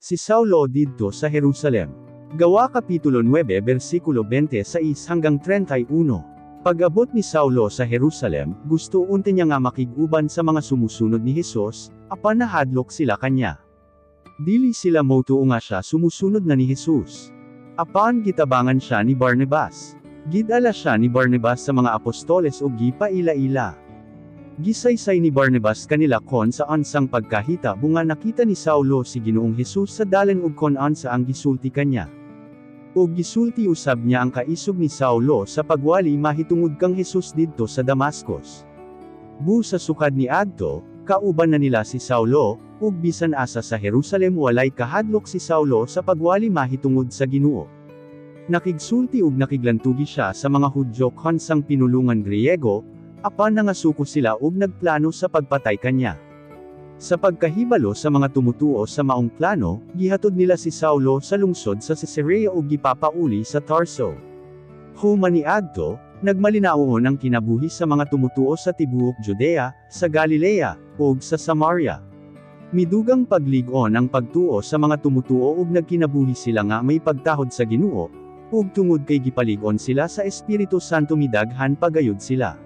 Si Saulo didto sa Jerusalem. Gawa Kapitulo 9 versikulo 26 hanggang 31. Pag-abot ni Saulo sa Jerusalem, gusto unta niya nga makig-uban sa mga sumusunod ni Jesus, apan nahadlok sila kanya. Dili sila motuo nga siya sumusunod na ni Jesus. Apan gitabangan siya ni Barnabas. Gidala siya ni Barnabas sa mga apostoles ug gipaila-ila. Gisaysay ni Barnabas kanila kon sa unsang pagkahitabo nga nakita ni Saulo si Ginoong Jesus sa dalan ug kon unsa ang gisulti kanya. Ug gisulti usab niya ang kaisog ni Saulo sa pagwali mahitungod kang Jesus didto sa Damascus. Bu sa sukad ni adto, kauban na nila si Saulo, ug bisan asa sa Jerusalem walay kahadlok si Saulo sa pagwali mahitungod sa Ginoo. Nakigsulti ug nakiglantugi siya sa mga Hudyo kon sang pinulungan Griego, apan nangasuko sila ug nagplano sa pagpatay kanya. Sa pagkahibalo sa mga tumutuo sa maong plano, gihatod nila si Saulo sa lungsod sa Caesarea ug gipapauli sa Tarso. Human niadto, nagmalinaoon ang kinabuhi sa mga tumutuo sa tibuok Judea, sa Galilea, ug sa Samaria. Midugang paglig-on ang pagtuo sa mga tumutuo ug nagkinabuhi sila nga may pagtahod sa Ginoo, ug tungod kay gipalig-on sila sa Espiritu Santo midaghan pagayod sila.